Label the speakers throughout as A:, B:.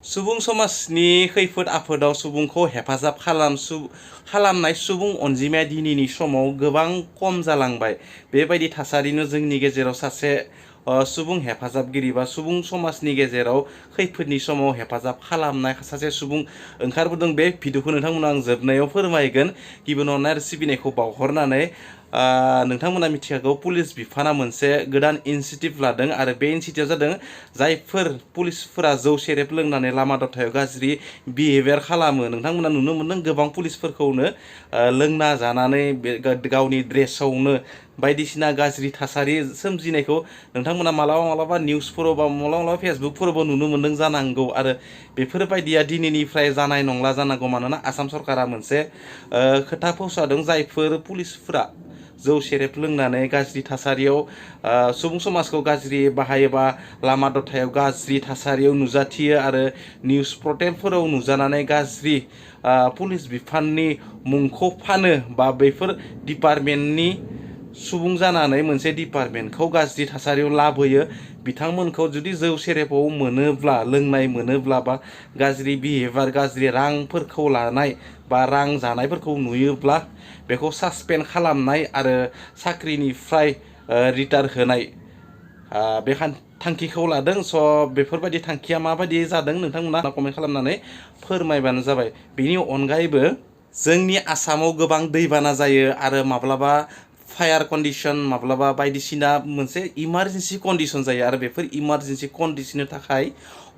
A: सुबुं समाजनि खैफोद आफोदाव सुबुंखौ हेफाजाब खालामनाय सुबुं अनजिमाया दिनैनि समाव गोबां खम जालांबाय। बेबायदि थासारिनो जोंनि गेजेराव सासे सुबुं हेफाजाबगिरि बा सुबुं समाजनि गेजेराव खैफोदनि समाव हेफाजाब खालामनाय सासे सुबुं ओंखारबोदों। बे भिडिअखौ नोंथांमोना आं जोबनायाव फोरमायगोन। गिबियावनो अननाय आरो सिबिनायखौ बावहरनानै नोंथांमोना मिथिखागौ पुलिस बिफाना मोनसे गोदान इनिसिएटिभ लादों आरो बे इनिसिएटिभआ जादों जायफोर पुलिसफोरा जौ सेरेब लोंनानै लामा दथायाव गाज्रि बिहेभियार खालामो। नोंथांमोना नुनो मोनदों गोबां पुलिसफोरखौनो लोंना जानानै गावनि ड्रेसावनो बायदिसिना गाज्रि थासारि सोमजिनायखौ नोंथांमोना मालाबा निउसफोराव बा मालाबा फेसबुकफोरावबो नुनो मोन्दों जानांगौ। आरो बेफोरबायदिया दिनैनिफ्राय जानाय नंला जानांगौ। मानोना आसाम सरकारा मोनसे खोथा फोसावदों जायफोर पुलिसफोरा जौ सेरेब लोंनानै गाज्रि थासारियाव सुबुं समाजखौ गाज्रि बाहायोबा लामा दथायाव गाज्रि थासारियाव नुजाथियो आरो निउस पर्टेलफोराव नुजानानै गाज्रि पुलिस बिफाननि मुंखौ फानो बा बेफोर डिपार्टमेन्टनि सुबुं जानानै मोनसे डिपार्टमेन्टखौ गाज्रि थासारियाव लाबोयो। बिथांमोनखौ जुदि जौ सेरेबाव मोनोब्ला लोंनाय मोनोब्ला बा गाज्रि बिहेभियार गाज्रि रांफोरखौ लानाय बा रां जानायफोरखौ नुयोब्ला बेखौ सासपेन्ड खालामनाय आरो साख्रिनिफ्राय रिटायार होनाय बे थांखिखौ लादों। स' बेफोरबायदि थांखिया माबायदि जादों नोंथांमोना कमेन्ट खालामनानै फोरमायबानो जाबाय। बेनि अनगायैबो जोंनि आसामाव गोबां दैबाना जायो आरो माब्लाबा फायार कन्डिसन माब्लाबा बायदिसिना मोनसे इमारजेन्सि कन्डिसन जायो आरो बेफोर इमारजेन्सि कन्डिसननि थाखाय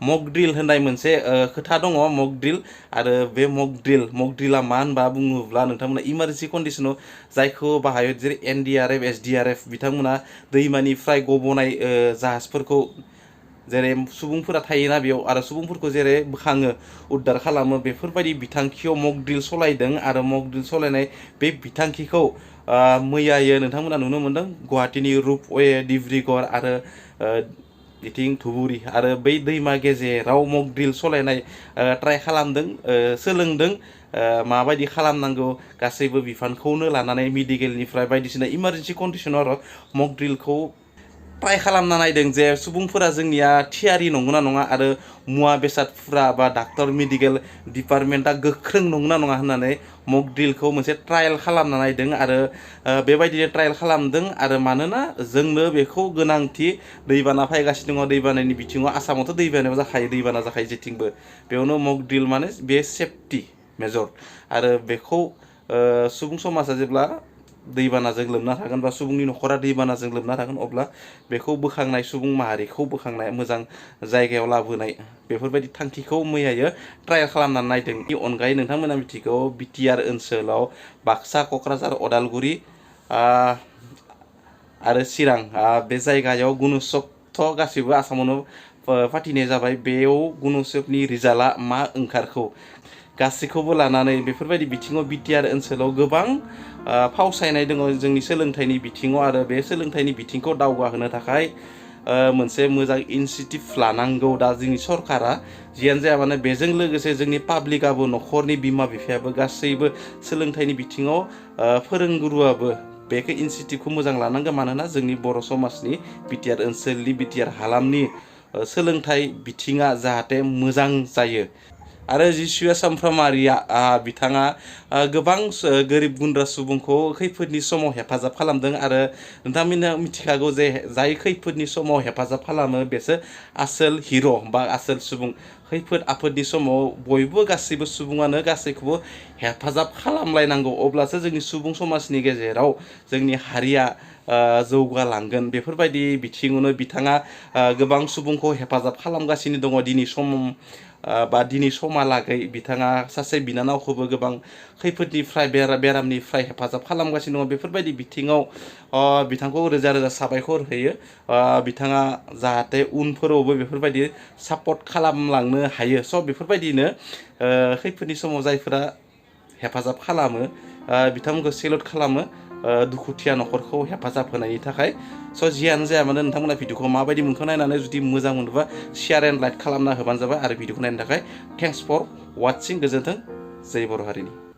A: मक ड्रिल होननाय मोनसे खोथा दङ। मक ड्रिल आरो बे मक ड्रिला मा होनबा बुङोब्ला नोंथांमोना इमारजेन्सि कन्डिसनाव जायखौ बाहायो जेरै NDRF SDRF बिथांमोना दैमानिफ्राय गबोनाय जाहाजफोरखौ जेरै सुबुंफोरा थायोना बेयाव आरो सुबुंफोरखौ जेरै बोखाङो उद्धार खालामो बेफोरबायदि बिथांखियाव मक ड्रिल सालायदों आरो मक ड्रिल सालायनाय बे बिथांखिखौ मैयायो नोंथांमोना नुनो मोन्दों गुवाहाटीनि रुपवे डिब्रुगड़ आरो बिथिं धुबुरी आरो बै दैमा गेजेराव मक ड्रिल सालायनाय ट्राइ खालामदों सोलोंदों माबायदि खालामनांगौ गासैबो बिफानखौनो लानानै मेडिकेलनिफ्राय बायदिसिना इमारजेन्सि कन्डिसनाव आरो मक ड्रिलखौ ट्राइ खालामना नायदों जे सुबुंफोरा जोंनिया थियारि नंगौना नङा आरो मुवा बेसादफोरा बा डाक्टर मेडिकेल डिपार्टमेन्टआ गोख्रों नंगौना नङा होननानै मक ड्रिलखौ मोनसे ट्रायल खालामना नायदों आरो बेबायदिनो ट्रायल खालामदों आरो मानोना जोंनो बेखौ गोनांथि दैबाना फैगासिनो दङ। दैबानानि बिथिङाव आसामावथ' दैबानायाव जाखायो दैबाना जाखायो जेथिंबो बेयावनो मक ड्रिल माने बे सेफटि मेजर आरो बेखौ सुबुं समाजा जेब्ला दैबानाजों लोमना थागोन बा सुबुंनि न'खरा दैबानाजों लोमना थागोन अब्ला बेखौ बोखांनाय सुबुं माहारिखौ बोखांनाय मोजां जायगायाव लाबोनाय बेफोरबायदि थांखिखौ मैयायो ट्रायल खालामनानै नायदों। बेनि अनगायै नोंथांमोना मिथिगौ बिटिआर ओनसोलाव बाक्सा क'क्राझार अदालगुरि आरो चिरां बे जायगायाव गुन'त्सव गासिबो आसामावनो फाथिनाय जाबाय। बेयाव गुन'त्सवनि रिजाल्टआ मा ओंखारखौ गासैखौबो लानानै बेफोरबायदि बिथिङाव बिटिआर ओनसोलाव गोबां फावसायनाय दङ जोंनि सोलोंथाइनि बिथिङाव आरो बे सोलोंथाइनि बिथिंखौ दावगाहोनो थाखाय मोनसे मोजां इनिसिएटिभ लानांगौ दा जोंनि सरकारा। जियानो जाया मानो बेजों लोगोसे जोंनि पाब्लिकआबो न'खरनि बिमा बिफायाबो गासैबो सोलोंथाइनि बिथिङाव फोरोंगुरुआबो बेखौ इनिसिएटिभखौ मोजां लानांगौ। मानोना जोंनि बर' समाजनि बिटिआर ओनसोलनि बिटिआर हालामनि सोलोंथाइ बिथिङा जाहाथे मोजां जायो। आरो जिसुआ सामफ्रामारिया बिथाङा गोबां गोरिब गुन्द्रा सुबुंखौ खैफोदनि समाव हेफाजाब खालामदों आरो नोंथांमोना मिथिखागौ जे जाय खैफोदनि समाव हेफाजाब खालामो बेसो आसोल हिर' बा आसोल सुबुं। खैफोद आफोदनि समाव बयबो गासैबो सुबुङानो गासैखौबो हेफाजाब खालामलायनांगौ अब्लासो जोंनि सुबुं समाजनि गेजेराव जोंनि हारिया जौगालांगोन। बेफोरबायदि बिथिङावनो बिथाङा गोबां सुबुंखौ हेफाजाब खालामगासिनो दङ। दिनै समहालागै बिथाङा सासे बिनानावखौबो गोबां खैफोदनिफ्राय बेरामनिफ्राय हेफाजाब खालामगासिनो दङ। बेफोरबायदि बिथिङाव बिथांखौ रोजा रोजा साबायखर होयो। बिथाङा जाहाथे उनफोरावबो बेफोरबायदि सापर्ट खालामलांनो हायो। स' बेफोरबायदिनो खैफोदनि समाव जायफोरा हेफाजाब खालामो बिथांमोनखौ सेलुट खालामो दुखुथिया न'खरखौ हेफाजाब होनायनि थाखाय। स' जियानो जाया मानो नोंथांमोना भिडिअखौ माबायदि मोनखो नायनानै जुदि मोजां मोनोबा शेयार एन्ड लाइक खालामना होबानो जाबाय आरो भिडिअखौ नायनो थाखाय थेंक्स फर वाचिं। गोजोन्थों। जय बर' हारिनि।